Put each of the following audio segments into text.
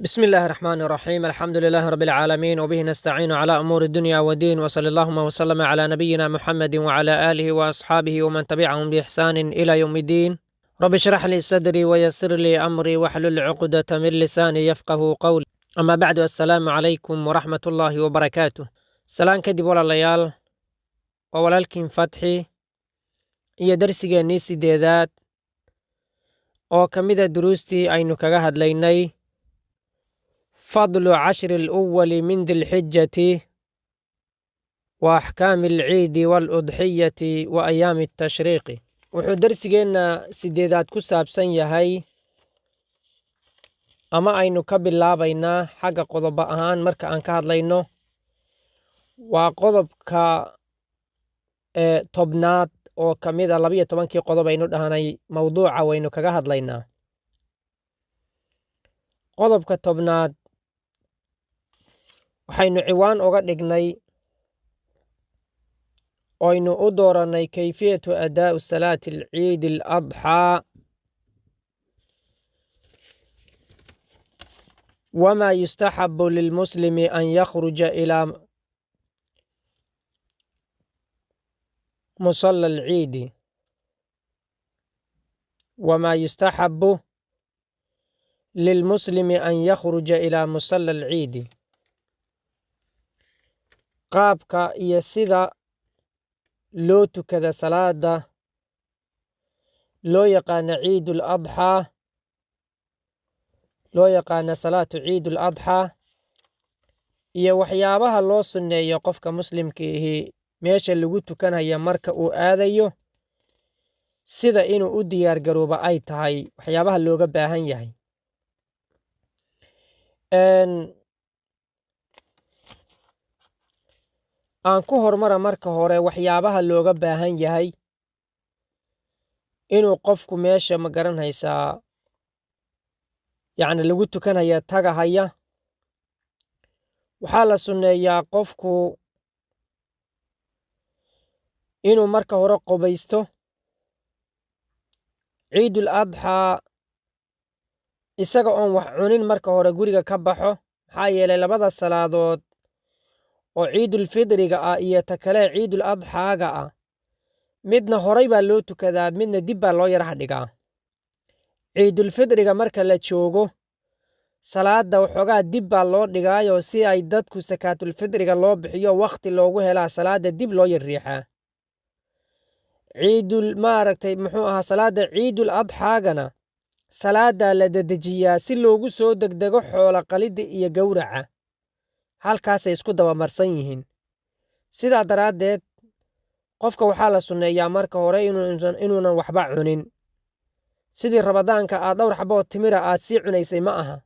بسم الله الرحمن الرحيم، الحمد لله رب العالمين، وبه نستعين على أمور الدنيا والدين، وصلى اللهم وسلم على نبينا محمد وعلى آله وأصحابه ومن تبعهم بإحسان إلى يوم الدين. رب اشرح لي صدري ويسر لي أمري واحلل عقدة من لساني يفقه قولي. أما بعد، السلام عليكم ورحمة الله وبركاته. Salaan kadib, walaalayaal, waa walaalkiin Fatxi iyo darsigeennii sideedaad oo ka mida duruustii aynu kaga hadlaynay fadlu cashri alawali min dilxijati wa axkaami alciidi waaludxiyati wa ayaami altashriiqi. Wuxuu darsigeenna sideedaad ku saabsan yahay ama aynu ka bilaabaynaa xagga qodobo ahaan marka aan ka hadlayno waa qodobka 10aad oo ka mid a 12kii qodob aynu dhahnay mowduuca waynu kaga hadlaynaa. Qodobka 10aad waxaynu ciwaan uga dhignay oynu u doorannay kayfiyatu adaa'u salaati alciidi aladxaa wamaa yustaxabu lilmuslimi an yakhruja ilaa musala alciidi, wamaa yustaxabu lilmuslimi an yakhruja ilaa musala alciidi. Qaabka iyo sida loo tukada salaada loo yaqaano ciid aladxaa, loo yaqaano salaatu ciid aladxaa, iyo waxyaabaha loo sunneeyo qofka muslimka ihi meesha lagu tukanaya marka uu aadayo, sida inuu u diyaar garoobo ay tahay, waxyaabaha looga baahan yahay. Aan ku hormara marka hore waxyaabaha looga baahan yahay inuu qofku meesha, ma garanaysaa, yacni lagu tukanaya tagahaya. Waxaa la sunneeyaa qofku inuu marka hore qubaysto. Ciidul adxaa isaga oon wax cunin marka hore guriga ka baxo, maxaa yeelay labada salaadood oo ciidulfidriga ah iyo ta kale ciidul adxaaga ah midna horay baa loo tukadaa, midna dib baa loo yaraha dhigaa. Ciidulfidriga marka la joogo salaada waxoogaa dib baa loo dhigaayo si ay dadku sakaatulfidriga loo bixiyo wakhti loogu helaa salaada dib loo yarriixaa. Ciidul maaragtay muxuu ahaa salaada ciidul adxaagana salaadaa la dedejiyaa si loogu soo degdego xoola qalidda iyo gowraca. Halkaasay isku dabamarsan yihiin. Sidaa daraaddeed qofka waxaa la sunneeyaa marka hore inuunan waxba cunin. Sidii Ramadaanka aad dhowr xaboo timira aad sii cunaysay ma aha,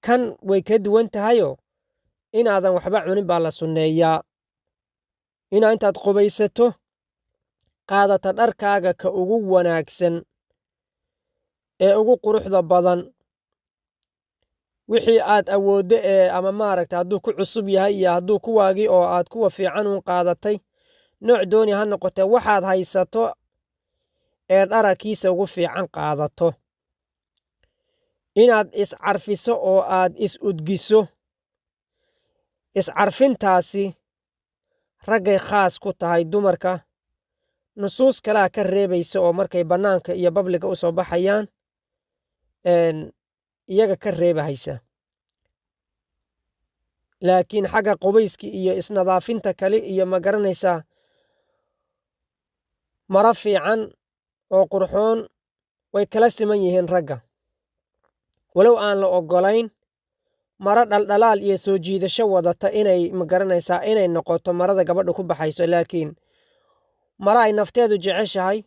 kan way ka duwan tahayoo inaadan waxba cunin baa la sunneeyaa. Inaa intaad qubaysato qaadata dharkaaga ka ugu wanaagsan ee ugu quruxda badan, wixii aad awooddo ee ama maaragta hadduu ku cusub yahay iyo hadduu kuwaagii oo aad kuwa fiican uun qaadatay, nooc dooni ha noqotee, waxaad haysato ee dharakiisa ugu fiican qaadato. Inaad iscarfiso oo aad is udgiso. Iscarfintaasi raggay khaas ku tahay, dumarka nusuus kalaa ka reebaysa oo markay bannaanka iyo babliga u soo baxayaan iyaga ka reebahaysa. Laakiin xagga qubayska iyo isnadaafinta kale iyo, ma garanaysaa, maro fiican oo qurxoon way kala siman yihiin ragga, walow aan la oggolayn maro dhaldhalaal iyo soo jiidasho wadata inay, ma garanaysaa, inay noqoto marada gabadha ku baxayso. Laakiin maro ay nafteedu jeceshahay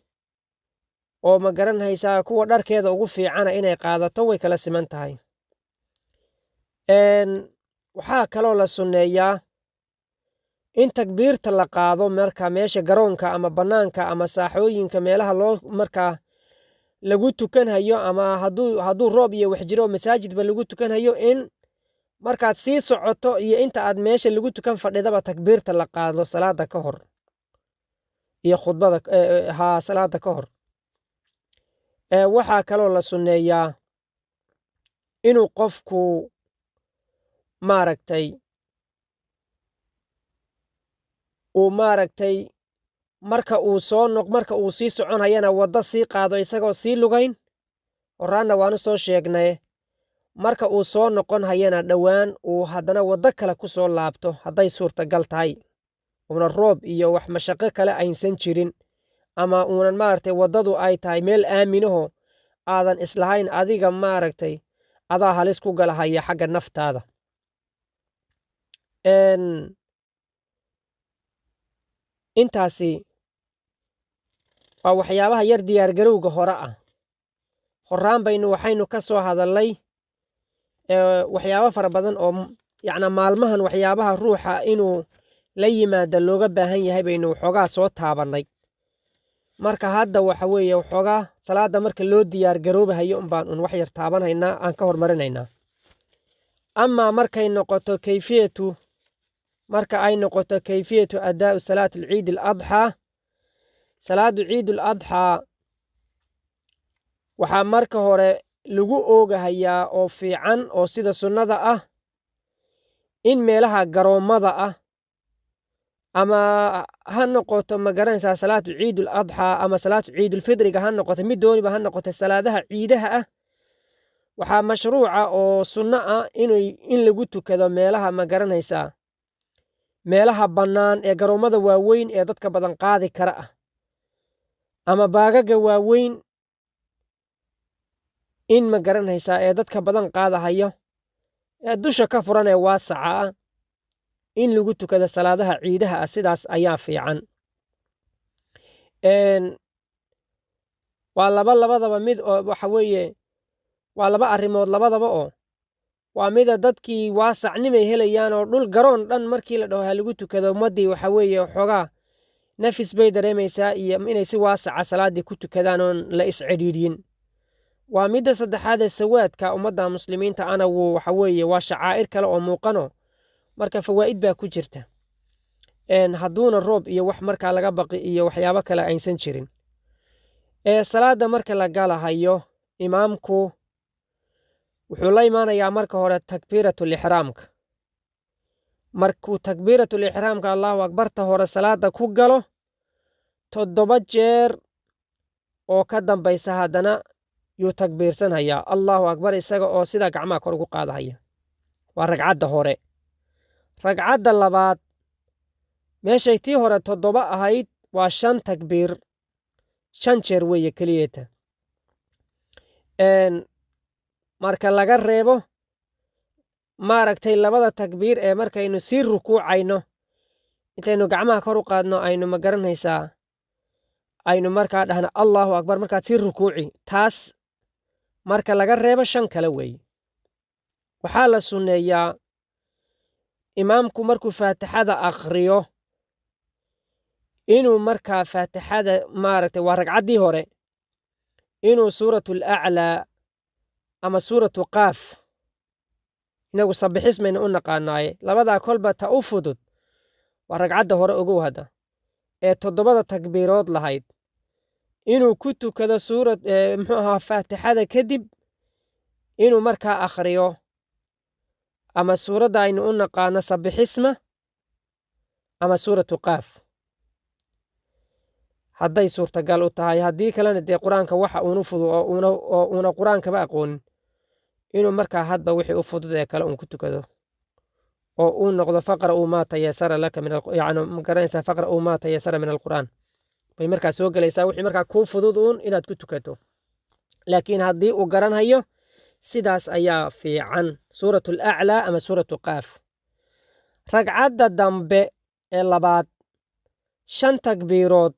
oo, ma garanaysaa, kuwa dharkeeda ugu fiicana inay qaadato way kala siman tahay. Waxaa kaloo la sunneeyaa in takbiirta la qaado marka meesha garoonka ama bannaanka ama saaxooyinka meelaha loo markaa lagu tukanhayo, ama hadduu roob iyo wax jiro masaajidba lagu tukanhayo, in markaad sii socoto iyo inta aad meesha lagu tukan fadhidaba takbiirta la qaado salaada ka hor iyo khudbada haa, salaada ka hor. Waxaa kaloo la sunneeyaa Inuu qofku maaragtay uu maaragtay marka uu soo noq marka uu sii soconayana waddo sii qaado isagoo sii lugayn, horaanna waanu soo sheegnaye, marka uu soo noqon hayana dhowaan uu haddana waddo kale ku soo laabto hadday suurtagal tahay, uuna roob iyo wax mashaqo kale aynsan jirin, ama uunan maaragtay waddadu ay tahay meel aaminaho aadan islahayn adiga maaragtay adaa halis ku galahaya xagga naftaada. Intaasi waa waxyaabaha yar diyaargarowga hore ah. Horaan baynu waxaynu ka soo hadallay waxyaabo fara badan oo yacnaa maalmahan waxyaabaha ruuxa inuu la yimaado looga baahan yahay baynu waxoogaa soo taabannay. Marka hadda waxa weeye waxoogaa salaadda marka loo diyaargaroobahayo unbaan un wax yar taabanhaynaa, aan ka hormarinaynaa. Amaa markay noqoto kayfiyatu, marka ay noqoto kayfiyatu adaa'u salaati alciid aladxaa, salaadu ciid aladxaa waxaa marka hore lagu oogahayaa oo fiican oo sida sunnada ah in meelaha garoommada ah, ama ha noqoto ma garanaysaa salaatu ciidul adxaa ama salaatu ciidulfidriga ha noqoto, mid dooniba ha noqoto, salaadaha ciidaha ah waxaa mashruuca oo sunno ah in lagu tukado meelaha ma garanaysaa meelaha bannaan ee garoommada waaweyn ee dadka badan qaadi kara ah, ama baagaga waaweyn in ma garanaysaa ee dadka badan qaadahayo ee dusha ka furan ee waasaca ah in lagu tukado salaadaha ciidaha ah, sidaas ayaa fiican. Waa laba labadaba mid oo waxa weeye waa laba arrimood labadaba oo waa mida dadkii waasacnimay helayaan oo dhul garoon dhan markii la dhaho ha lagu tukado ummaddii waxa weeye waxoogaa nafis bay dareemaysaa iyo inay si waasaca salaaddii ku tukadaan oon la iscidhiidhin. Waa midda saddexaad ee sawaadka ummadda muslimiinta ana wuu waxa weeye waa shacaa'ir kale oo muuqano, marka fawaa'id baa ku jirta. Hadduuna roob iyo wax markaa laga baqi iyo waxyaabo kale aysan jirin. Salaadda marka la galahayo imaamku wuxuu la imaanayaa marka hore takbiiratul ixraamka. Markuu takbiiratul ixraamka Allahu akbarta hore salaadda ku galo, 7 jeer oo ka dambaysa haddana yuu takbiirsanhayaa Allahu akbar, isaga oo sidaa gacmaha kor ugu qaadahaya. Waa ragcadda hore. Ragcadda labaad meeshay tii hore 7 ahayd waa 5 takbiir, 5 jeer weeye keliyeeta. Marka laga reebo maaragtay labada takbiir ee markaynu sii rukuucayno intaynu gacmaha kor u qaadno aynu ma garanaysaa aynu markaa dhahno Allahu akbar markaad sii rukuuci, taas marka laga reebo 5 kale weeye. Waxaa la sunneeyaa imaamku markuu faatixada akhriyo inuu markaa faatixada maaragtay waa ragcaddii hore inuu suuratul aclaa ama suuratu qaaf, inagu sabixis maynu u naqaanaaye, labadaa kolba ta u fudud waa ragcadda hore ogow hadda ee 7 takbiirood lahayd inuu ku tukado suurad muxuu ahaa faatixada kadib inuu markaa akhriyo ama suuradda aynu u naqaano sabixisma ama suuratu qaaf hadday suurtagal u tahay. Haddii kalena dee qur-aanka waxa uunu fudud oo uuna qur-aankaba aqoonin inuu markaa hadba wixii u fudud ee kale uun ku tukado oo uu noqdo faqra'uu maa tayasara laka min yacni ma garanaysaa faqra'uu maa tayasara min alqur'aan bay markaa soo gelaysaa, wixii markaa kuu fudud uun inaad ku tukato. Laakiin haddii uu garanhayo sidaas ayaa fiican, suuratul aclaa ama suuratu qaaf. Ragcadda dambe ee labaad 5 takbiirood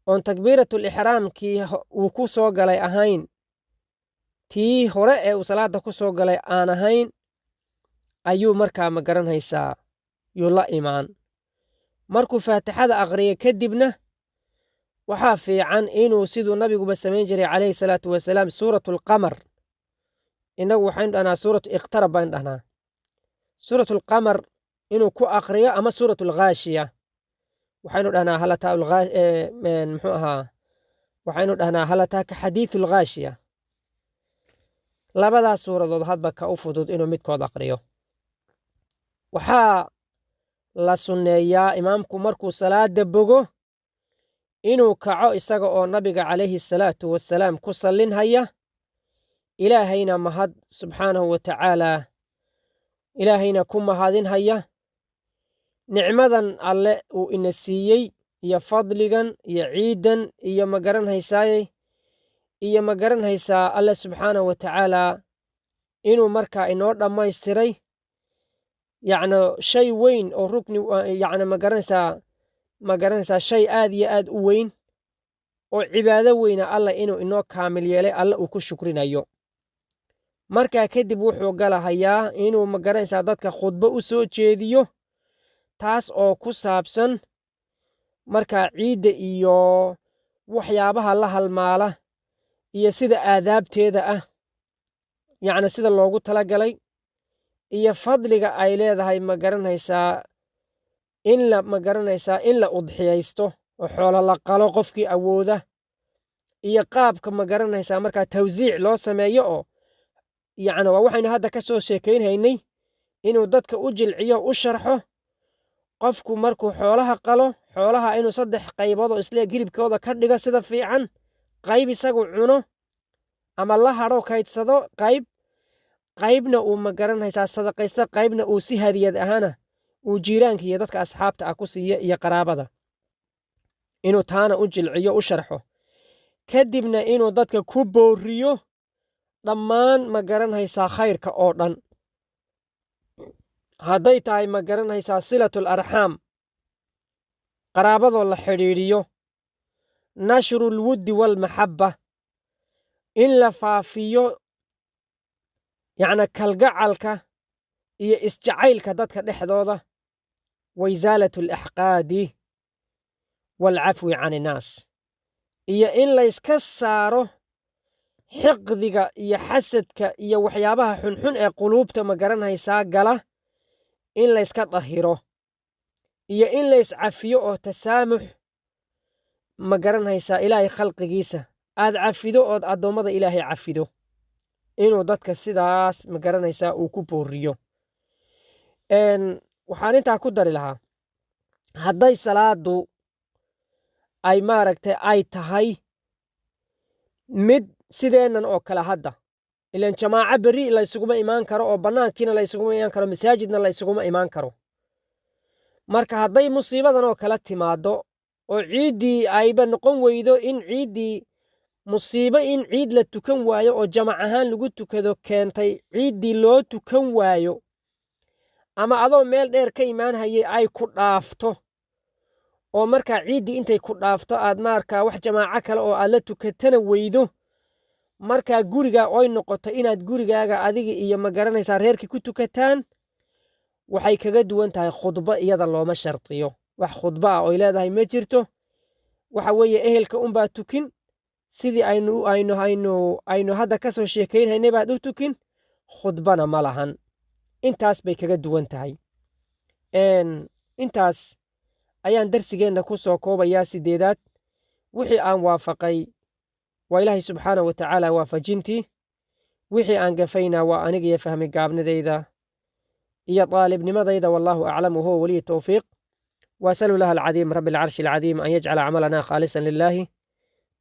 oon takbiiratul ixraamkii uu ku soo galay ahayn, tii hore ee uu salaadda ku soo galay aan ahayn, ayuu markaa ma garanaysaa yuu la imaan. Markuu faatixada akhriyo kadibna waxaa fiican inuu siduu nabiguba samayn jiray calayhi salaatu wasalaam suuratul qamar, inagu waxaynu dhahnaa suuratu iqtarab baynu dhahnaa, suuratul qamar inuu ku akhriyo ama suuratul ghaashiya waxaynu dhahnaa halataa muxuu ahaa waxaynu dhahnaa halataa ka xadiithul ghaashiya. Labadaas suuradood hadba ka u fudud inuu midkood aqriyo. Waxaa la sunneeyaa imaamku markuu salaada bogo inuu kaco isaga oo nabiga calayhi salaatu wasalaam ku sallinhaya, Ilaahayna mahad subxaanahu wa tacaalaa, Ilaahayna ku mahadinhaya nicmadan Alle uu ina siiyey iyo fadligan iyo ciidan iyo magaranhaysaaye iyo magaranhaysaa Alle subxaanahu wa tacaalaa inuu markaa inoo dhammaystiray, yacni shay weyn oo rukni, yacni magaranaysaa shay aad iyo aad u weyn oo cibaado weyna Alle inuu inoo kaamil yeelay, Alle uu ku shukrinayo. Markaa kadib wuxuu galahayaa inuu magaranaysaa dadka khudbo u soo jeediyo, taas oo ku saabsan markaa ciidda iyo waxyaabaha la halmaala iyo sida aadaabteeda ah, yacni sida loogu talagalay iyo fadliga ay leedahay magaranaysaa in la magaranaysaa in la udxiyaysto oo xoolo la qalo qofkii awooda, iyo qaabka magaranaysaa markaa tawsiic loo sameeyo oo yacni waa waxaynu hadda ka soo sheekaynhaynay, inuu dadka u jilciyo u sharxo qofku markuu xoolaha qalo, xoolaha inuu 3 qaybood oo isleeg hilibkooda ka dhigo sida fiican, qayb isagu cuno ama la hadho kaydsado, qaybna uu magaranaysaa sadaqaysto, qaybna uu si hadiyad ahaana uu jiiraanka iyo dadka asxaabta ah ku siiyo iyo qaraabada, inuu taana u jilciyo u sharxo. Kadibna inuu dadka ku booriyo dhammaan magaranaysaa khayrka oo dhan, hadday tahay magaranaysaa silatul arxaam, qaraabadoo la xidhiidhiyo, nashrul wuddi wal maxabba, in la faafiyo yacni kalgacalka iyo isjacaylka dadka dhexdooda, wa isaalatul axqaadi wal cafwi can innaas, iyo in layska saaro xiqdiga iyo xasadka iyo waxyaabaha xunxun ee quluubta magaranaysaa gala, in layska dahiro iyo in layscafiyo oo tasaamux magaranaysaa Ilaahay khalqigiisa aad cafido ood addoommada Ilaahay cafido, inuu dadka sidaas magaranaysaa uu ku booriyo. Waxaan intaa ku dari lahaa, hadday salaadu ay maaragtay ay tahay mid sideennan oo kale hadda, ilaan jamaaco berri laysuguma imaan karo oo bannaankiina laysuguma imaan karo, masaajidna laysuguma imaan karo. Marka hadday musiibadan oo kale timaaddo oo ciiddii ayba noqon weydo in ciiddii musiibo in ciid la tukan waayo oo jamac ahaan lagu tukado keentay ciiddii loo tukan waayo, ama adoo meel dheer ka imaan hayay ay ku dhaafto oo markaa ciiddii intay ku dhaafto aad markaa wax jamaaco kale oo aad la tukatana weydo, markaa guriga oy noqoto inaad gurigaaga adiga iyo magaranaysaa reerkii ku tukataan, waxay kaga duwan tahay khudbo iyada looma shartiyo. Wax khudbo ah oy leedahay ma jirto. Waxa weeye ehelka unbaa tukin sidii aynu aynu aynu aynu hadda ka soo sheekaynhaynay baad u tukin, khudbana ma lahan. Intaas bay kaga duwan tahay. Intaas ayaan darsigeenna ku soo koobayaa 8aad. Wixii aan waafaqay waa Ilaahay subxaanahu wa tacaala waafajintii, wixii aan gafayna waa aniga iyo fahmi gaabnidayda iyo daalibnimadayda. Wallaahu aclam, wahuwa waliyu tawfiiq. وأسأل الله العظيم رب العرش العظيم أن يجعل عملنا خالصا لله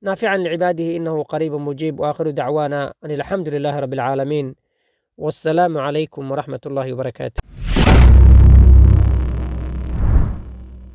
نافعا لعباده، إنه قريب مجيب. وآخر دعوانا أن الحمد لله رب العالمين، والسلام عليكم ورحمة الله وبركاته.